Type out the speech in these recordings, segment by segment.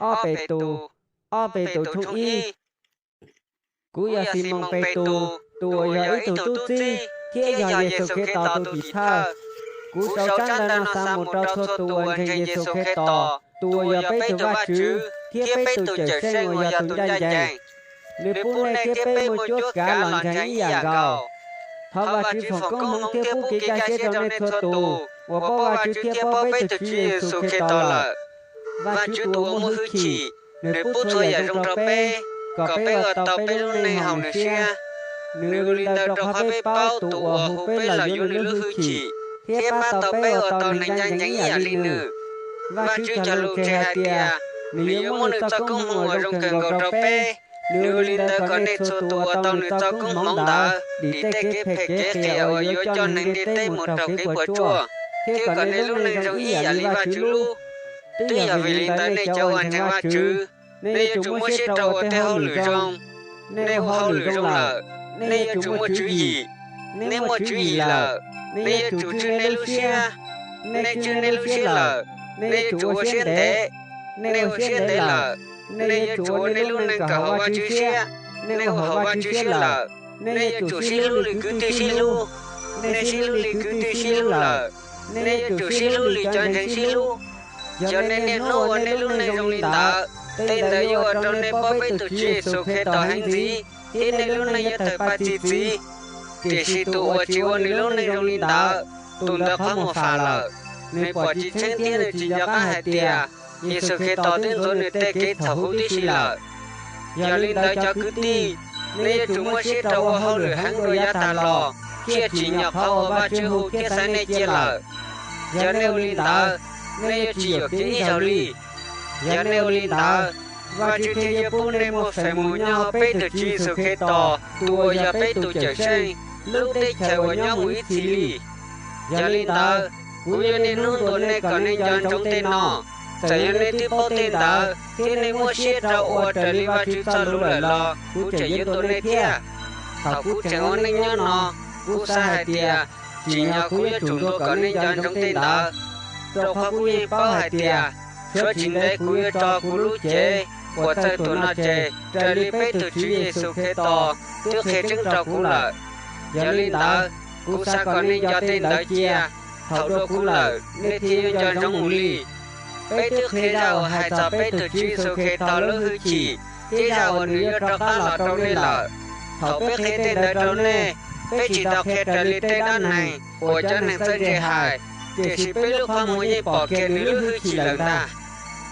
Ob Petus, Ob Petus tshooj ib. Kuv yog Ximoos Petus, tus uas yog ib tug tub txib thiab yog Yexus Khetos tus tim thawj. Kuv sau tsab ntawv no xa mus rau txhua tus uas ntseeg Yexus Khetos, tus uas yog peb tus Vajtswv thiab peb tus Cawmseej uas yog tus ncaj ncees. Nws pub nej thiab peb muaj cuab kav los ntseeg ib yam nkaus. Thov Vajtswv foom koob hmoov thiab pub kev kaj siab rau nej txhua tus uas paub Vajtswv thiab paub peb tus Tswv Yexus Khetos lawm. Vajtswv tus uas muaj hwj chim, nws pub txhua yam zoo rau peb, kom peb ua tau peb lub neej haum nws siab. Nws ua li ntawd rau qhov peb paub tus uas hu peb los yuav nws lub hwj chim, thiab pab tau peb ua tau neeg ncaj ncees ib yam li nws. Vajtswv cog lus tseg hais tias, nws yuav muab nws txoj koob hmoov uas zoo kawg nkaus rau peb. Nws ua li ntawd kom nej txhua tus ua tau nws txoj koob hmoov ntawd dim tej kev phem kev qias uas yuav coj neeg ntiaj teb mus raug kev puas tsuaj, thiab kom nej lub neej zoo ib yam li Vajtswv lub. Twb yog vim li ntawd nej cov uas ntseeg Vajtswv, nej yuav tsum muab siab rau ua tej hauj lwm zoo. Nej ua hauj lwm zoo lawm, nej yuav tsum muaj tswv yim. Nej muaj tswv yim lawm, nej yuav tsum tswj nej lub siab. Nej tswj nej lub siab lawm, nej yuav tsum ua siab ntev. Nej ua siab ntev lawm, nej yuav tsum ua nej lub neej kom haum Vajtswv siab. Nej ua haum Vajtswv siab lawm, nej yuav tsum sib hlub li kwv tij sib hlub. Nej sib hlub li kwv tij sib hlub lawm, nej yuav tsum sib hlub li cov ntseeg sib hlub. Yog nej niaj hnub ua nej lub neej zoo li ntawd, tej ntawd yuav ua rau nej paub peb tus Tswv Yexus Khetos heev ntxiv, thiab nej lub neej yuav tawg paj txi txiv. Tiam sis tus uas tsis ua nws lub neej zoo li ntawd, tus ntawd qhov muag fam lawm. Nws pom tsis tseeb thiab nws tsis nco qab hais tias Yexus Khetos twb ntxuav nws tej kev txhaum huv tib si lawm. Yog li ntawd cov kwv tij, nej yuav tsum muab siab rau ua hauj lwm heev dua yav tag los, thiaj tsim nyog qhov uas Vajtswv hu thiab xaiv nej cia lawm. Yog nej ua li ntawd, nej yuav tsis yuam kev ib zaug li. Yog nej ua li ntawd, Vajtswv thiaj yuav pub nej muaj feem mus nyob hauv peb tus Tswv Yexus Khetos tus uas yog peb tus Cawmseej lub teb chaws uas nyob mus ib txhis li. Yog li ntawd, kuv yuav niaj hnub ntuas nej kom nej nco ntsoov tej no. Txawm yog nej twb paub tej ntawd thiab nej muab siab rau ua raws li Vajtswv txoj lus lawm los kuv tseem yuav ntuas nej thiab. Thaum kuv tseem ua neej nyob no, kuv xav hais tias tsim nyog kuv yuav tsum ntuas kom nej nco ntsoov tej ntawd, rau qhov kuv yeej paub hais tias tshuav tsis ntev kuv yuav tso kuv lub cev uas txawj tuag no tseg raws li peb tus Tswv Yexus Khetos twb qhia tseeb rau kuv lawm. Yog li ntawd, kuv xav kom nej nco tej ntawd cia, thaum dua kuv lawm nej thiaj yuav nco ntsoov mus li. Peb twb qhia zaj uas hais txog peb tus Tswv Yexus Khetos lub hwj chim thiab zaj uas nws yuav rov qab los rau nej lawm. Thaum peb qhia tej ntawd rau nej, peb tsis tau qhia raws li tej dab neeg uas cov neeg txawj ntse hais, tiam sis peb lub qhov muag yeej pom kiag nws lub hwj chim lawm ntag.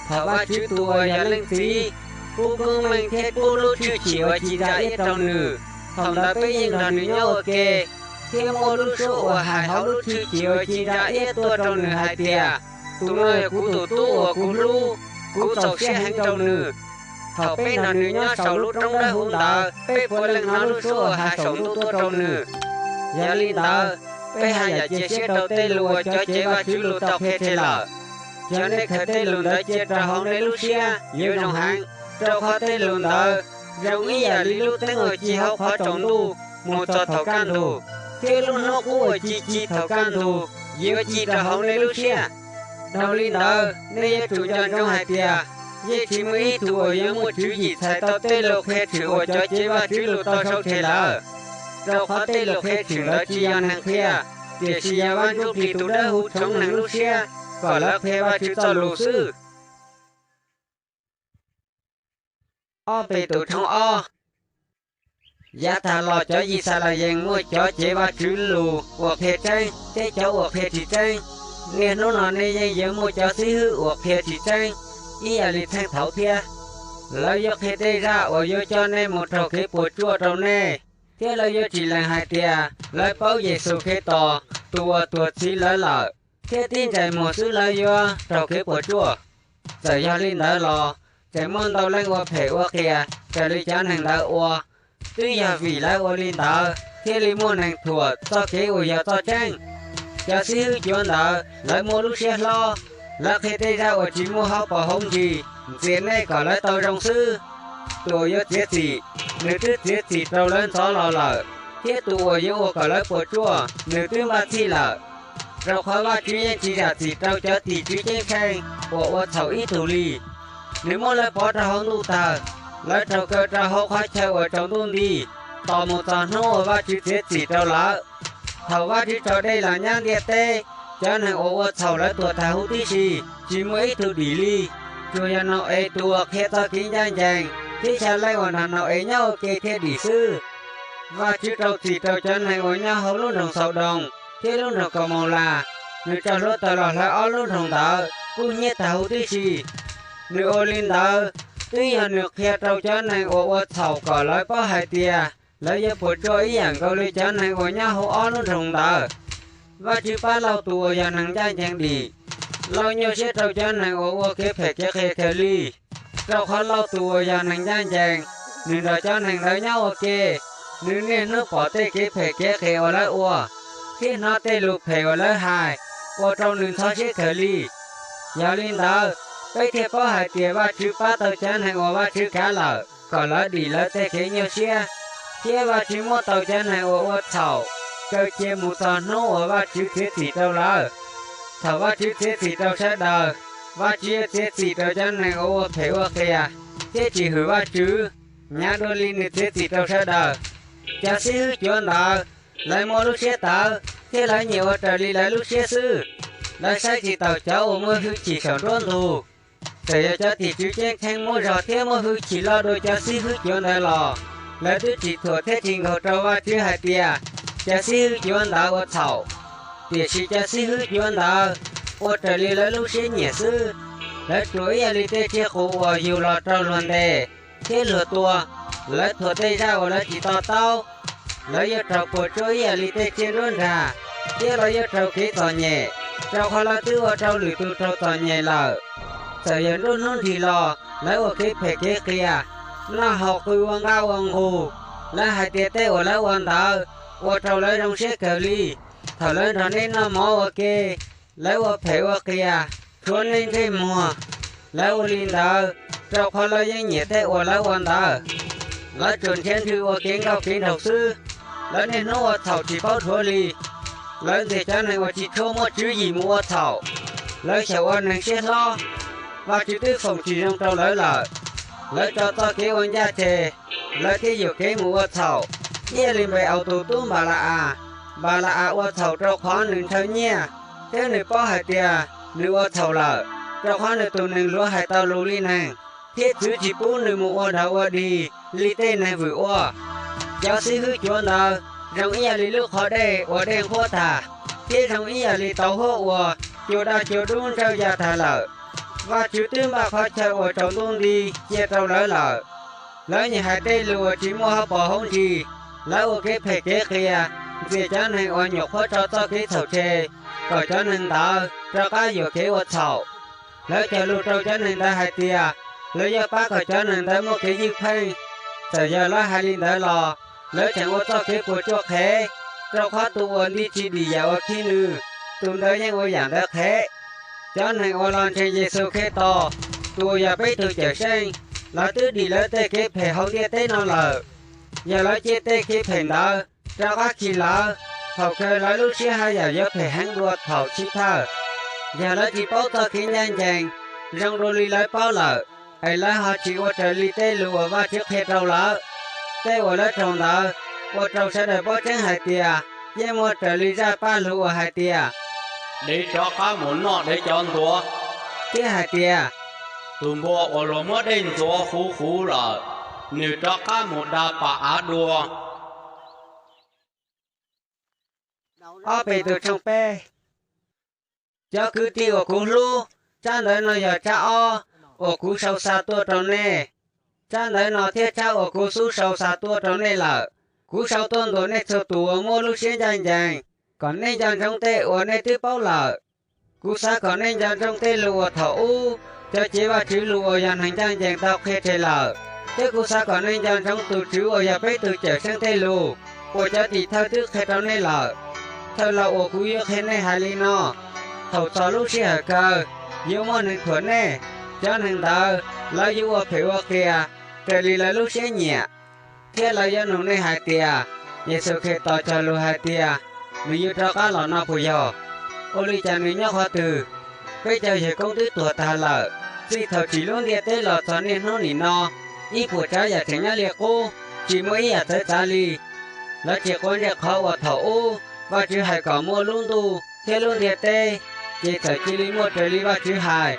Thaum Vajtswv tus uas yog Leej Txiv pub koob meej thiab pub lub tshwj chim uas ci ntsa iab rau nws, thaum ntawd peb yeej nrog nws nyob ua ke thiab muab lub suab uas hais hauv lub tshwj chim uas ci ntsa iab tuaj rau nws hais tias, tus no yog kuv tus tub uas kuv hlub, kuv txaus siab heev rau nws. Thaum peb nrog nws nyob saum lub roob dawb huv ntawd, peb puav leej hnov lub suab uas hais saum ntuj tuaj rau nws. Yog li ntawd, peb haj yam cia siab rau tej lus uas cov cev Vajtswv lus tau qhia tseg lawm. Yog nej khaws tej lus ntawd cia rau hauv nej lub siab yuav zoo heev, rau qhov tej lus ntawd zoo ib yam li lub teeb uas ci hauv qhov tsaus ntuj mus txog thaum kaj ntug, thiab lub hnub qub uas ci ci thaum kaj ntug yuav ci rau hauv nej lub siab. Dhau li ntawd, nej yuav tsum nco ntsoov hais tias, yeej tsis muaj ib tug uas yuav muaj tswv yim txhais tau tej lus qhia tshwm uas cov cev Vajtswv lus tau sau tseg lawm, rau qhov tej lus qhia tshwm ntawd tsis yog neeg qhia, tiam sis yog Vaj Ntsujplig tus Dawbhuv tshoov neeg lub siab kom lawv qhia Vajtswv txoj lus xwb. Ob Petus tshooj ob. Yav tag los cov Yixalayees muaj cov cev Vajtswv lus uas qhia tseeb thiab cov uas qhia tsis tseeb. Niaj hnub no nej yeej yuav muaj cov xib hwb uas qhia tsis tseeb ib yam li txheej thaud thiab. Lawv yuav qhia tej zaj uas yuav coj nej mus raug kev puas tsuaj rau nej, thiab lawv yuav tsis lees hais tias lawv paub Yexus Khetos tus uas tuag txhiv lawv lawm, thiab tib ntsais muag xwb lawv yuav raug kev puas tsuaj. Txawm yog li ntawd los, tseem muaj ntau leej ua phem ua qias raws li cov neeg ntawd ua. Twb yog vim lawv ua li ntawd thiaj li muaj neeg thuam txoj kev uas yog txoj tseeb. Cov xib hwb cuav ntawd lawv muaj lub siab hlob, lawv qhia tej zaj uas tsis muaj hauv paus hauv ntsis ntxias nej kom lawv tau zoo xwb. Tus uas yuav txiav txim, nws twb txiav txim rau lawv ntxov los lawm, thiab tus uas yuav ua kom lawv puas tsuaj, nws twb npaj txhij lawm. Rau qhov Vajtswv yeej tsis zam txim rau cov tim tswv ceeb tsheej uas ua txhaum ib tug li. nws muab lawv pov rau hauv ntuj tawg. Lawv raug kaw rau hauv qhov chaw uas tsaus ntuj nti, tos mus txog hnub uas Vajtswv txiav txim rau lawv. Thaum Vajtswv tso dej los nyab ntiaj teb, cov neeg uas ua txhaum lawv tuag tag huv tib si, tsis muaj ib tug dim li. Tsuas yog Nau-es tus uas qhia txoj kev ncaj ncees thiab xya leej uas nrog Nau-es nyob ua ke thiaj dim xwb. Vajtswv rau txim rau cov neeg uas nyob hauv lub nroog Xaudoos thiab lub nroog Kaumaulas, nws tso hluav taws los hlawv ob lub nroog ntawd kub hnyiab tag huv tib si. Nws ua li ntawd twb yog nws qhia rau cov neeg uas ua txhaum kom lawv paub hais tias lawv yuav puas tsuaj ib yam nkaus li cov neeg uas nyob hauv ob lub nroog ntawd. Vajtswv pab Lauj tus uas yog neeg ncaj ncees dim. Lauj nyuaj siab rau cov neeg uas ua kev phem kev qias kawg li, rau qhov Lauj tus uas yog neeg ncaj ncees, nws nrog cov neeg ntawd nyob ua ke. Nws niaj hnub pom tej kev phem kev qias uas lawv ua, thiab hnov tej lus phem uas lawv hais, ua rau nws ntxhov siab kawg li. Yog li ntawd, peb thiaj paub hais tias Vajtswv pab tau cov neeg uas Vajtswv kav lawm kom lawv dim lawv tej kev nyuaj siab, thiab Vajtswv muab tau cov neeg uas ua txhaum kaw cia mus txog hnub uas Vajtswv txiav txim rau lawv. Thaum Vajtswv txiav txim rau sawv daws, Vajtswv yuav txiav txim rau cov neeg uas ua phem ua qias thiab tsis hwm Vajtswv, nyav dua li nws txiav txim rau sawv daws. Cov xib hwb cuav ntawd, lawv muaj lub siab tawv thiab lawv nyiam ua raws li lawv lub siab xwb. Lawv saib tsis taus cov uas muaj hwj chim saum nruab ntug. Txawm yog cov tim tswv ceeb tsheej muaj zog thiab muaj hwj chim loj dua cov xib hwb cuav ntawd los, lawv twb tsis thuam thiab tsis nkaug rau Vajtswv hais tias cov xib hwb cuav ntawd ua txhaum. Tiam sis cov xib hwb cuav ntawd ua raws li lawv lub siab nyiam xwb. Lawv ruam ib yam li tej tsiaj qus uas yug los rau luag ntes thiab luag tua. Lawv thuam tej zaj uas lawv tsis to taub. Lawv yuav raug puas tsuaj ib yam li tej tsiaj nruab nrag, thiab lawv yuav raug kev txom nyem, rau qhov lawv twb ua rau lwm tus raug txom nyem lawm. Txawm yog nruab hnub nrig los lawv ua kev phem kev qias, noj haus qw ua nqaj ua nqug. Lawv hais tias tej uas lawv ua ntawd ua rau lawv zoo siab kawg li. Thaum lawv nrog nej noj mov ua ke, lawv ua phem ua qias, rhuav nej ntsej muag. Lawv ua li ntawd, rau qhov lawv yeej nyiam tej uas lawv ua ntawd. Lawv tsuas nrhiav nthwv ua kev nkauj kev nraug xwb. Lawv niaj hnub ua txhaum tsis paub dhuav li. Lawv ntxias cov neeg uas tsis tshua muaj tswv yim mus ua txhaum. Lawv xyaum ua neeg siab hlob. Vajtswv twb foom tsis zoo rau lawv lawm. Lawv tso txoj kev ua ncaj tseg, lawv thiaj yuam kev mus ua txhaum, ib yam li Npe-aus tus tub Npala-as. Npala-as ua txhaum rau qhov nws ntshaw nyiaj, thiab nws paub hais tias nws ua txhaum lawm, rau qhov nws tus nees luav hais tau lus li neeg, thiab txwv tsis pub nws mus ua dog ua dig li tej neeg vwm ua. Cov xib hwb cuav ntawd zoo ib yam li lub qhov dej uas dej nqhuab tag, thiab zoo ib yam li tauv huab uas cua daj cua dub ntsawj ya tag lawm. Vajtswv twb npaj qhov chaw uas tsaus ntuj nti cia rau lawv lawm. Lawv nyiam hais tej lus uas tsis muaj hauv paus hauv ntsis. Lawv ua kev phem kev qias, ntxias cov neeg uas nyuam qhuav tso txoj kev txhaum tseg, kom cov neeg ntawd rov qab yuam kev ua txhaum. Lawv cog lus rau cov neeg ntawd hais tias lawv yuav pab kom cov neeg ntawd muaj kev ywj pheej. Txawm yog lawv hais li ntawd los, lawv tseem ua txoj kev puas tsuaj qhev, rau qhov tus uas nti tsis dim yam uas khi nws, tus ntawd yeej ua yam ntawd qhev. Cov neeg uas los ntseeg Yexus Khetos, tus uas yog peb tus Cawmseej, lawv twb dim lawv tej kev phem hauv ntiaj teb no lawm. Yog lawv cia tej kev phem ntawd rov qab khi lawv, thaum kawg lawv lub siab haj yam yuav phem heev dua thaum chiv thawj. Yog lawv tsis paub txoj kev ncaj ncees zoo dua li lawv paub lawm, es lawv ho tsis ua raws li tej lus uas Vajtswv qhia rau lawv, tej uas lawv raug ntawd ua rau sawv daws paub tseeb hais tias yeej muaj raws li zaj paj lug uas hais tias, Dev rov qab mus noj dev cov ntuav, thiab hais tias, Tus npua uas luag muab dej ntxuav huv huv lawm, nws rov qab mus da pam av dua. Ob Petus tshooj peb. Cov kwv tij uas kuv hlub, tsab ntawv no yog tsab ob uas kuv sau xa tuaj rau nej. Tsab ntawv no thiab tsab uas kuv xub sau xa tuaj rau nej lawm, kuv sau tuaj ntuas nej txhua tus uas muaj lub siab ncaj ncees, kom nej nco ntsoov tej uas nej twb paub lawm. Kuv xav kom nej nco ntsoov tej lus uas thaum ub cov cev Vajtswv lus uas yog neeg ncaj ncees tau qhia tseg lawm, thiab kuv xav kom nej nco ntsoov tus Tswv uas yog peb tus Cawmseej tej lus uas cov tim thawj twb qhia rau nej lawm. Thawj laug uas kuv yuav qhia nej hais li no: Thaum txog lub sij hawm kawg, yuav muaj neeg thuam nej. Cov neeg ntawd, lawv yuav ua phem ua qias raws li lawv lub siab nyiam, thiab lawv yuav nug nej hais tias, Yexus Khetos cog lus hais tias nws yuav rov qab los no puas yog? Ua li cas nws nyob qhov twg? Peb cov yawg koob twb tuag tag lawm. Txij thaum tsim lub ntiaj teb los txog niaj hnub nim no, ib puas tsav yam tseem nyob li qub, tsis muaj ib yam txawv txav li. Lawv tsis quav ntsej qhov uas thaum ub Vajtswv hais kom muaj lub ntuj thiab lub ntiaj teb, ces txawm cia li muaj raws li Vajtswv hais.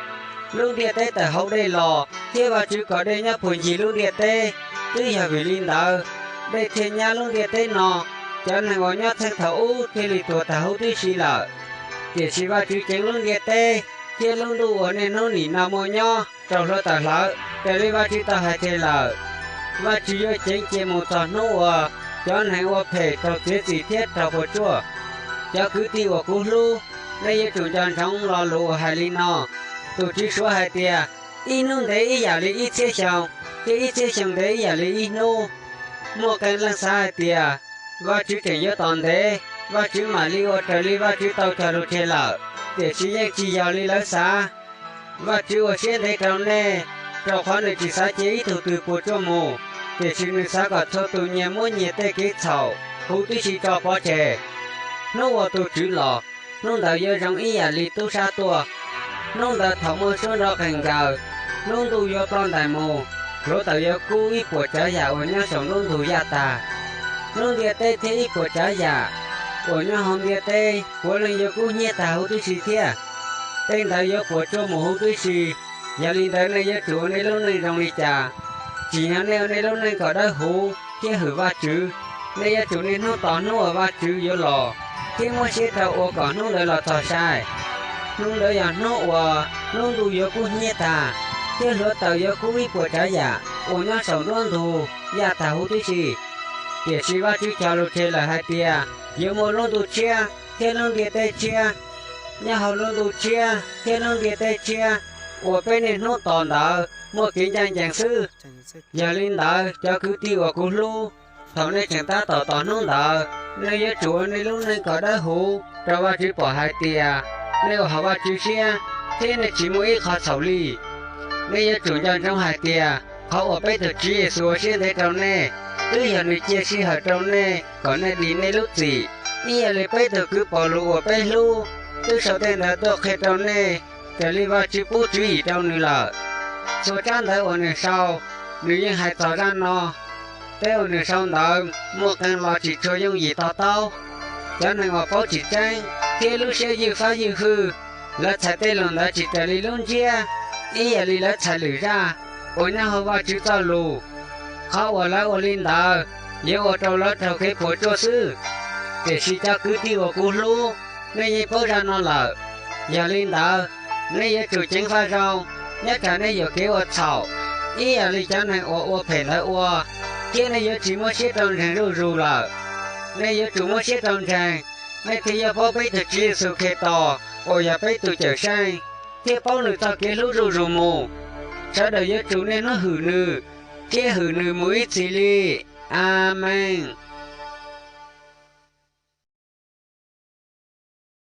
Lub ntiaj teb tawm hauv dej los thiab Vajtswv kom dej nyob puag ncig lub ntiaj teb. Twb yog vim li ntawd, dej thiaj nyab lub ntiaj teb no, cov neeg uas nyob txheej thaum ub thiaj li tuag tag huv tib si lawm. Tiam sis Vajtswv ceev lub ntiaj teb thiab lub ntuj uas niaj hnub nim no muaj nyob rau hluav taws hlawv raws li Vajtswv tau hais tseg lawm. Vajtswv yuav ceev cia mus txog hnub uas cov neeg ua phem raug txiav txim thiab raug puas tsuaj. Cov kwv tij uas kuv hlub, nej yuav tsum nco ntsoov lo lus uas hais li no: Tus Tswv suav hais tias, ib hnub ntev ib yam li ib txhiab xyoo, thiab ib txhiab xyoo ntev ib yam li ib hnub. Muaj qee leej xav hais tias Vajtswv tseem yuav tos ntev, Vajtswv mam li ua raws li Vajtswv tau cog lus tseg lawm, tiam sis yeej tsis yog li lawv xav. Vajtswv ua siab ntev rau nej, rau qhov nws tsis xav cia ib tug twg puas tsuaj mus, tiam sis nws xav kom txhua tus nyias muab nyias tej kev txhaum huv tib si tso pov tseg. Hnub uas tus Tswv los, hnub ntawd yuav zoo ib yam li tub sab tuaj. Hnub ntawd thaum muaj suab nrov qees nkaws, lub ntuj yuav ploj ntais mus, hluav taws yuav kub ib puas tsav yam uas nyob saum nruab ntug yaj tas. Lub ntiaj teb thiab ib puas tsav yam uas nyob hauv ntiaj teb puav leej yuav kub hnyiab tag huv tib si thiab. Tej ntawd yuav puas tsuaj mus huv tib si. Yog li ntawd nej yuav tsum ua nej lub neej zoo li cas? Tsim nyog nej ua nej lub neej kom dawb huv thiab hwm Vajtswv. Nej yuav tsum niaj hnub tos hnub uas Vajtswv yuav los thiab muab siab rau ua kom hnub ntawd los txog sai. Hnub ntawd yog hnub uas lub ntuj yuav kub hnyiab tag, thiab hluav taws yuav kub ib puas tsav yam uas nyob saum nruab ntug yaj tag huv tib si. Tiam sis Vajtswv cog lus tseg lawm hais tias yuav muaj lub ntuj tshiab thiab lub ntiaj teb tshiab. Nyob hauv lub ntuj tshiab thiab lub ntiaj teb tshiab uas peb niaj hnub tos ntawd muaj kev ncaj ncees xwb. Yog li ntawd cov kwv tij uas kuv hlub, thaum nej tseem tab tom tos hnub ntawd, nej yuav tsum ua nej lub neej kom dawb huv rau Vajtswv pom hais tias nej ua haum Vajtswv siab thiab nej tsis muaj ib qho txhaum li. Nej yuav tsum nco ntsoov hais tias qhov uas peb tus Tswv Yexus ua siab ntev rau nej, twb yog nws cia sij hawm rau nej kom nej dim nej lub txim. Ib yam li peb tus kwv Paulus uas peb hlub, twb sau tej ntawd tuaj qhia rau nej raws li Vajtswv pub tswv yim rau nws lawm. Txhua tsab ntawv uas nws sau, nws yeej hais txog zaj no. Tej uas nws sau ntawd muaj qee los tsis tshua yooj yim to taub. Cov neeg uas paub tsis tseeb thiab lub siab ywj fab ywj fwj, lawv txhais tej lus ntawd tsis raws li lub ntsiab, ib yam li lawv txhais lwm zaj uas nyob hauv Vajtswv Txojlus. Qhov uas lawv ua li ntawd yuav ua rau lawv raug kev puas tsuaj xwb. Tiam sis cov kwv tij uas kuv hlub, nej yeej paub zaj no lawm. Yog li ntawd, nej yuav tsum ceev faj zoo, nyob tsam nej yuam kev ua txhaum ib yam li cov neeg uas ua phem ntawd ua, thiab nej yuav tsis muab siab rau ntseeg zuj zus lawm. Nej yuav tsum muab siab rau ntseeg, nej thiaj yuav paub peb tus Tswv Yexus Khetos uas yog peb tus Cawmseej, thiab paub nws txoj kev hlub zuj zus mus. Sawv daws yuav tsum niaj hnub hwm nws thiab hwm nws mus ib txhis li. Amees.